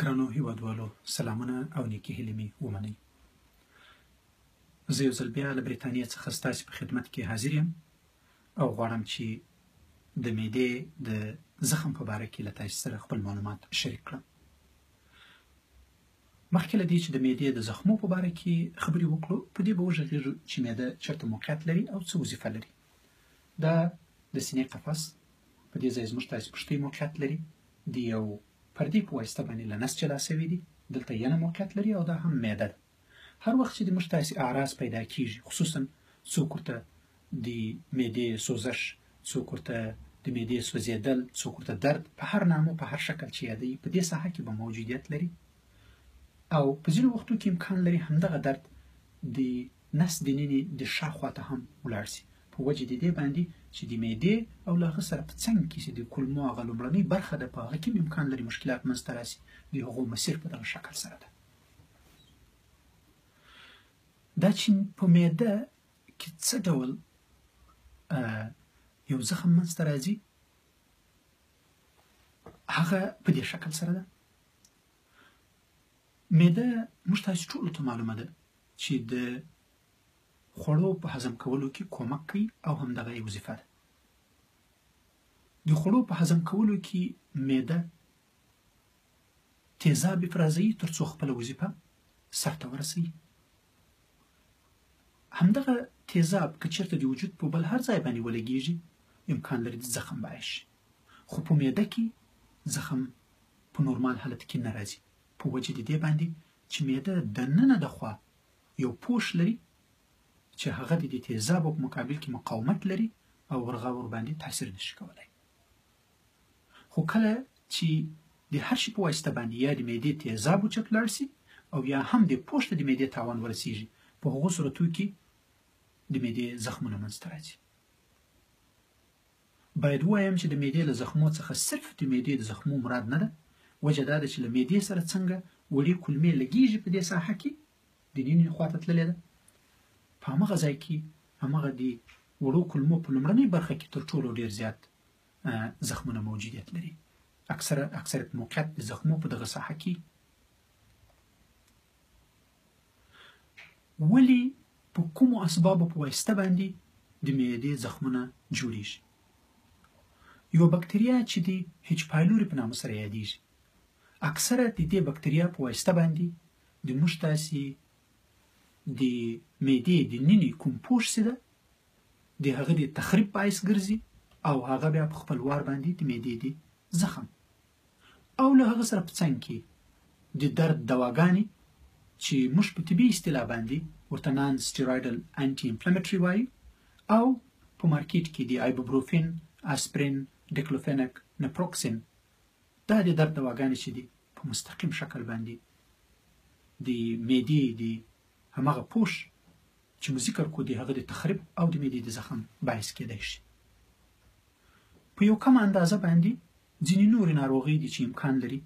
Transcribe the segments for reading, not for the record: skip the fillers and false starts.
ګرانو هیوادوالو سلامونه او نیکې هیلې مې ومنئ. زه یو ځل بیا له بریتانیا څخه ستاسو په خدمت کې حاضر یم او غواړم چې د معدې د زخم په باره کې له تاسو سره خپل معلومات شریک کړم. مخکې له دې چې د معدې د زخمو په باره کې خبرې وکړو، په دې به وغږېږو چې معده چېرته موقعیت لري او څه وظیفه لري. دا د سینې قفس، په دې ځای زموږ تاسې پښتۍ موقعیت لري، د یو پردې په واسطه باندې له نس جلا شوي دي. دلته ینه موقعیت لري او دا هم معده ده. هر وخت چې د موږ تاسې اعراض پیدا کیږي، خصوصا څوک ورته د معدې سوزش، څوک ورته د معدې سوځېدل، څوک ورته درد، په هر نامه په هر شکل چې یادوي، په دې ساحه کې به موجودیت لري او په ځینو وختو کې امکان لري همدغه درد د نس د نینې د شا خواته هم ولاړ شي، په وجه د دې باندې چې د معدې او له هغه سره په څنګ کې چې د کولمو هغه لومړنۍ برخه ده، په هغه کې هم امکان لري مشکلات منځته راشي. د هغو مسیر په دغه شکل سره ده. دا چې په معده کې څه ډول یو زخم منځته راځي، هغه په دې شکل سره ده. معده موږ تاسو ټولو ته معلومه ده چې د خوړو په هضم کولو کې کومک کوي او همدغه یې وظیفه ده. د خوړو په هضم کولو کې معده تیزاب افرازوي ترڅو خپله وظیفه سرته ورسوي. همدغه تیزاب که چېرته د وجود په بل هر ځای باندې ولګیږي، امکان لري د زخم باعث شي، خو په معده کې زخم په نورمال حالت کې نه راځي، په وجه د دې باندې چې معده دننه د خوا یو پوښ لري چې هغه د دې تیزابو په مقابل کې مقاومت لري او ورغه ورباندې تاثیر نشي کولای. خو کله چې د هر شي په واسطه باندې یا د معدې تیزاب اوچت لاړ شي او یا هم د پوښ ته د معدې تاوان ورسیږي، په هغو صورتو کې د معدې زخمونه منځته راځي. باید ووایم چې د معدې له زخمو څخه صرف د معدې د زخمو مراد نه ده. وجه دا ده چې له معدې سره څنګه وړې کولمې لګیږي، په دې ساحه کې د نینې خواته تللې ده، په همغه ځای کې همغه د وړو کولمو په لومړنۍ برخه کې تر ټولو ډیر زیات زخمونه موجودیت لري. اکثریت موقعیت د زخمو په دغه ساحه کې. ولی په کومو اسبابو په واسطه باندې د معدې زخمونه جوړیږي؟ یوه بکتریا چې د هیچ پایلوري په نامه سره یادیږي، اکثره د دې بکتریا په واسطه باندې د موږ تاسې د معدې د نینې کوم پوښ چې ده، د هغه د تخریب باعث ګرځي او هغه بیا په خپل وار باندې د معدې د زخم او له هغه سره په څنګ کې د درد دواګانې چې موږ په طبي اصطلاح باندې ورته نان سټیرایډل انټي انفلامټري وایو، او په مارکیټ کې د آیبوبروفین، اسپرین، ډیکلوفینک، نپروکسین، دا د درد دواګانې چې دي، په مستقیم شکل باندې د معدې د هماغه پوښ چې مو ذکر کړو د هغه د تخریب او د معدې د زخم باعث کېدای شي. په یو کمه اندازه باندې ځینې نورې ناروغۍ دي چې امکان لري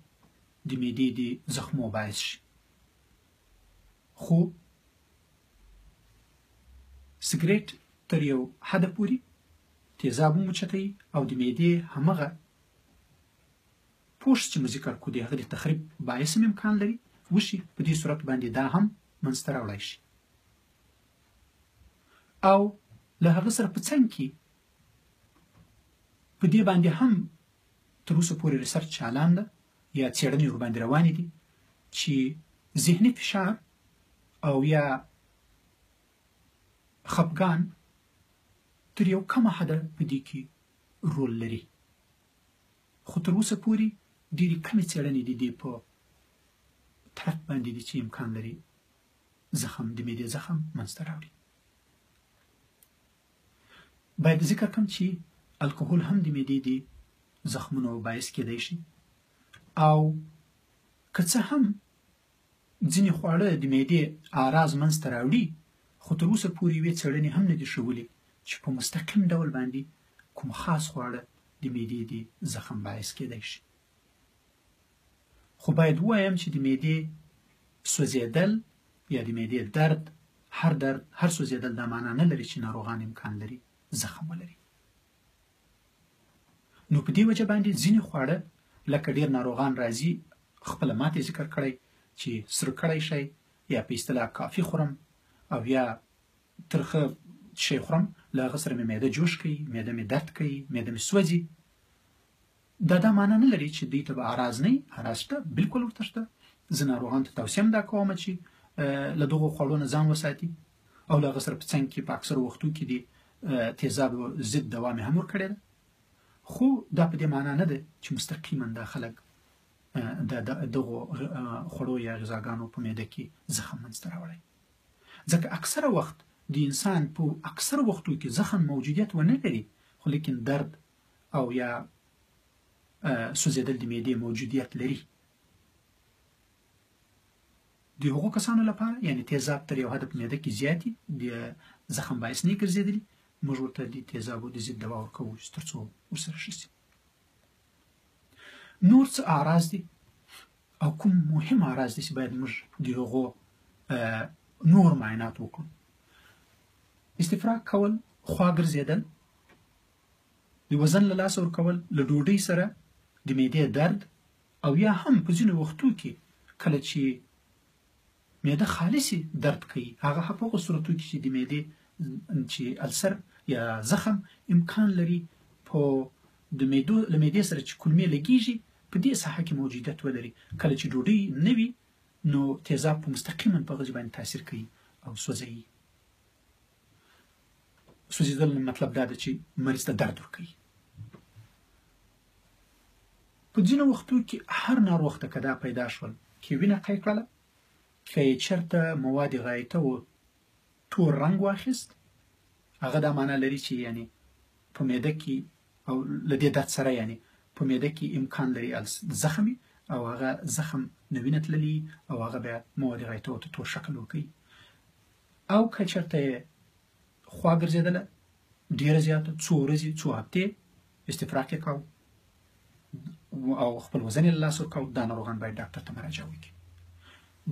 د معدې د زخمو باعث شي، خو سګریټ تر یو حده پورې تیزاب هم اوچتوي او د معدې همغه پوښ چې مو ذکر کړو د هغه د تخریب باعث هم امکان لري وشي. په دې صورت باندې دا هم منځته راوړای شي. او له هغه سره په څنګ کې په دې باندې هم تر اوسه پورې ریسرچ چالان ده یا څېړنې ورباندې روانې دي چې ذهني فشار او یا خپګان تر یو کمه حده په دې کې رول لري، خو تر اوسه پورې ډېرې کمې څېړنې د دې په طرف باندې دي چې امکان لري زخم د معدې زخم منځته راوړي. باید ذکر کړم چې الکهول هم د معدې د زخمونو باعث کېدای شي، او که څه هم ځینې خواړه د معدې اعراض منځته راوړي، خو تر اوسه پورې یوې څېړنې هم نه دي ښوولي چې په مستقیم ډول باندې کوم خاص خواړه د معدې د زخم باعث کېدای شي. خو باید ووایم چې د معدې سوځېدل یا د معدې درد، هر درد، هر سوځېدل دا معنا نه لري چې ناروغان امکان لري زخم ولري. نو په دې وجه باندې ځینې خواړه لکه ډېر ناروغان راځي خپله ماته ذکر کړی چې سره کړی شی یا په اصطلاح کافي خورم او یا ترخه شی خورم، له هغه سره مې معده جوش کوي، معده مې درد کوي، معده مې سوځي. دا دا معنا نه لري چې دوی ته به اعراض نه وي، اعراض شته، بالکل ورته شته. زه ناروغانو ته توصیه هم دا کوم چې له دغو خوړو نه ځان وساتي او له هغه سره په څنګ کې په اکثرو وختو کې د تیزاب ضد دوا مې هم ورکړې ده. خو دا په دې معنا نه ده چې مستقیما دا خلک د دغو خوړو یا غذاګانو په معده کې زخم منځته راوړی، ځکه اکثره وخت د انسان په اکثر وختو کې زخم موجودیت ونه لري، خو لیکن درد او یا سوځېدل د معدې موجودیت لري. د هغو کسانو لپاره یعنی تیزاب تر یو حده په معده کې زیات دي، د زخم باعث نه ګرځېدلي، موږ ورته د تیزابو د ضد دوا ورکوو چې تر څو ورسره ښه شي. نور څه اعراض دي او کوم مهم اعراض دي چې باید موږ د هغو نور معاینات وکړو؟ استفراق کول، خوا ګرځېدل، د وزن له لاسه ورکول، له ډوډۍ سره د معدې درد، او یا هم په ځینو وختو کې کله چې معده خالصي درد کوي، هغه په هغو صورتو کې چې د معدې چې السر یا زخم امکان لري په د معدو له معدې سره چې کولمې لګیږي په دې ساحه کې موجودیت ولري. کله چې ډوډۍ نه وي نو تیزاب په مستقیما په هغه باندې تاثیر کوي او سوځوي. سوځېدل مطلب دا ده چې مریض ته درد ورکوي. په ځینو وختو کې هر ناروغ ته که دا پیدا شول کې وینه قی کړله، که یې چېرته مواد غایطه و تور رنګ واخیست، هغه دا معنا لري چې یعنی په معده کې او له دې درد سره یعنی په معده کې امکان لري زخم او هغه زخم نه وینه تللي او هغه بیا مواد غایطه ورته تور شکل ورکوي. او که چېرته یې خوا ګرځېدله ډېره زیاته، څو ورځې څو هفتې استفراق یې کاوه او خپل وزن یې له لاسه ورکاوه، دا ناروغان باید ډاکټر ته مراجعه وکړي.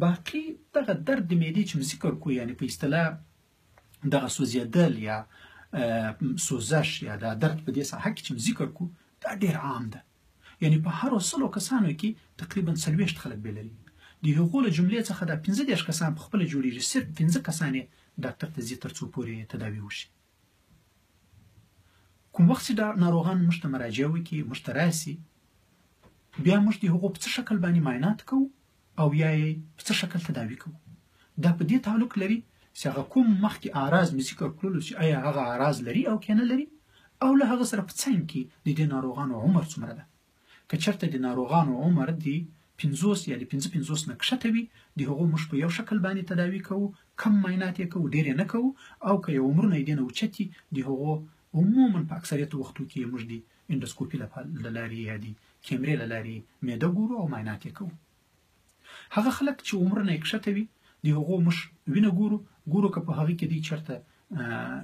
باقي دغه درد د معدې چې ذکر کو، یعنی په اصطلاح دغه سوځېدل یا سوزش یا دا درد په دې ساحه کې چې ذکر کو، دا ډېر عام ده. یعنی په هرو 100 کسانو کې تقریبا 40 خلک به لري. د هغو له جملې څخه دا 35 کسان په خپله جوړېږي، صرف 5 کسان یې ډاکټر ته ځي تر څو پورې تداوي وشي. کوم وخت چې دا ناروغان موږ ته مراجعه وکړي، موږ ته راسي، بیا موږ د هغو په څه شکل باندې معاینات کوو او یا یې په څه شکل تداوي کوو. دا په دې تعلق لري چې هغه کوم مخکې اعراض مې ذکر کړلو چې آیا هغه اعراض لري او که نه لري، او له هغه سره په څنګ کې د دې ناروغانو عمر څومره ده. که چېرته د ناروغانو عمر د 50 یا د 55 نه کښته وي، د هغو موږ په یو شکل باندې تداوي کوو، کم معاینات یې کوو، ډېر یې نه کوو. او که یې عمرونه یې دې نه اوچت دي، د هغو عموما په اکثریت وختو کې موږ د اندوسکوپي له لارې یا د کیمرې له لارې معده ګورو او معاینات یې کوو. هغه خلک چې عمرونه یې کښته وي، د هغو موږ وینه ګورو، ګورو که په هغې کې دوی چېرته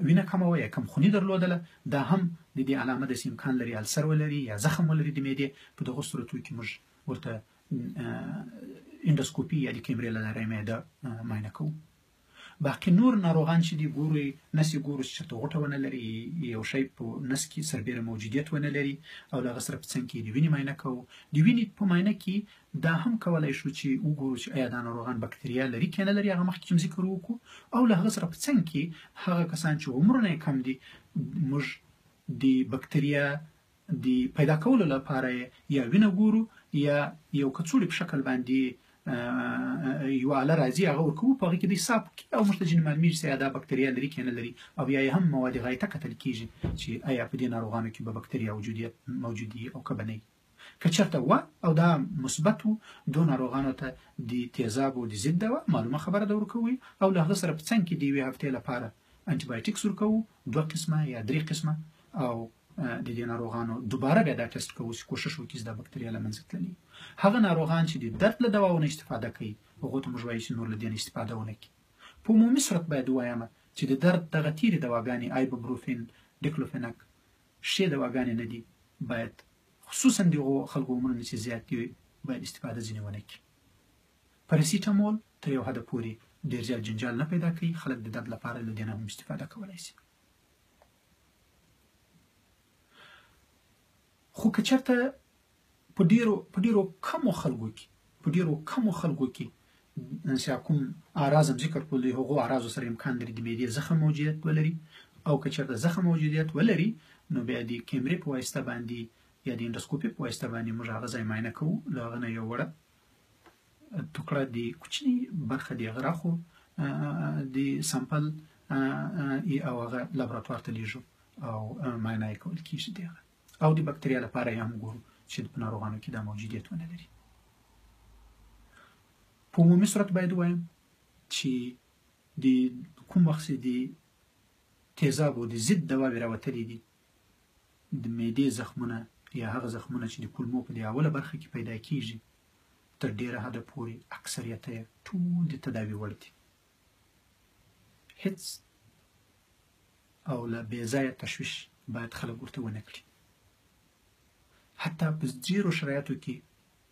وینه کمه وه یا کم خوني درلودله، دا هم د دې علامه ده چې امکان لري السر ولري یا زخم ولري د معدې. په دغو صورتو کې موږ ورته اندوسکوپي یا د کیمرې له لارې معده معاینه کوو. باقي نور ناروغان چې دي ګورو یې، نس یې ګورو چې چېرته غوټه ونه لري، یو شی په نس کې سربېره موجودیت ونه لري، او له هغه سره په څنګ کې د وینې معاینه کوو. د وینې په معاینه کې دا هم کولای شو چې وګورو چې آیا دا ناروغان بکتریا لري که نه لري، هغه مخکې چې ذکر وکړو. او له هغه سره په څنګ کې هغه کسان چې عمرونه یې کم دي، موږ د بکتریا د پیدا کولو لپاره یا وینه ګورو یا یو کڅوړې په شکل باندې یوه آله راځي هغه ورکوو، په هغې کې دوی صاف کړي او موږ ته ځینې معلومیږي چې آیا دا بکتریا لري که نه لري، او یا یې هم مواد غایطه کتل کېږي چې آیا په دې ناروغانو کې به بکتریا موجود وي او که به نه وي. که چېرته وه او دا مثبت و، دو ناروغانو ته د تیزابو د ضد دوا معلومه خبره ده ورکوي، او له هغه سره په څنګ کې د یوې هفتې لپاره انټي بایوټیکس ورکوو، 2 قسمه یا 3 قسمه، او د دې ناروغانو دوباره بیا دا ټسټ کوو چې کوشش وکړي چې دا بکتریا له منځه تللي. هغه ناروغان چې د درد له دواو نه استفاده کوي، هغو ته موږ وایو چې نور له دې نه استفاده ونه کړي. په عمومي صورت باید ووایم چې د درد دغه تېرې دواګانې آیبوبروفین، ډیکلوفینک ښې دواګانې نه دي، باید خصوصا د هغو خلکو عمرونه چې زیات دي باید استفاده ځینې ونه کړي. پاراسیټامول تر یو حده پورې ډېر زیات جنجال نه پیدا کوي، خلک د درد لپاره له دې نه هم استفاده کولی شي. خو که چېرته په ډېرو کمو خلکو کې، په ډیرو کمو خلکو کې چې کوم اعراض هم ذکر کړل، د هغو اعراضو سره امکان لري د معدې زخم موجودیت ولري، او که چېرته زخم موجودیت ولري نو بیا د کیمرې په واسطه باندې یا د اندوسکوپي په واسطه باندې موږ هغه ځای معاینه کوو، له هغه نه یو وړه ټوکړه د کوچنۍ برخه د هغه راخو د سمپل او هغه لابراتوار ته لیږو او معاینه یې کول کېږي د هغه، او د بکتریا لپاره یې هم ګورو چې په ناروغانو کې دا موجودیت ونه لري. په عمومي صورت باید ووایم چې د کوم وخت چې د تیزابو د ضد دواوې راوتلې دي، د معدې زخمونه یا هغه زخمونه چې د کولمو په دې اوله برخه کې پیدا کیږي تر ډیره حده پورې اکثریت یې ټول د تداوي وړ دي. هیڅ او له بې ځایه تشویش باید خلک ورته ونه کړي. حتی په ډیرو شرایطو کې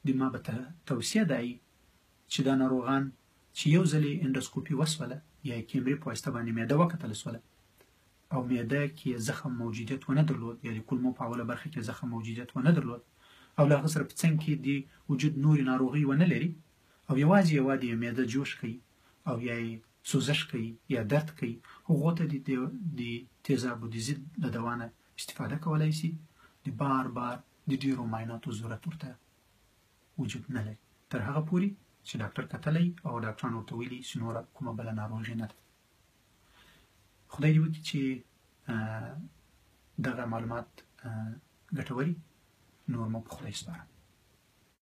د ما به توصیه دای چې دا ناروغان چې یو ځل یې اندوسکوپي وسوله یا یې کیمرې په واسطه باندې معده وکتل سوله او معده کې زخم موجودیت ونه درلود یا د کولمو په اوله برخه کې زخم موجودیت ونه درلود او له هغه سره په څنګ کې د وجود نورې ناروغۍ ونه لري او یوازې یوه د معده جوش کوي او یا یې سوزش کوي یا درد کوي، هغو ته د د تیزابو د ضد له دوا نه استفاده کولای شي. د بار بار د ډیرو معایناتو ضرورت ورته وجود نه لري تر هغه پورې چې ډاکټر کتلی او ډاکټران ورته ویلي چې نوره کومه بله ناروغي نه ده. خدای دې وکړي چې دغه معلومات ګټوري. نور مو په خدای سپارم.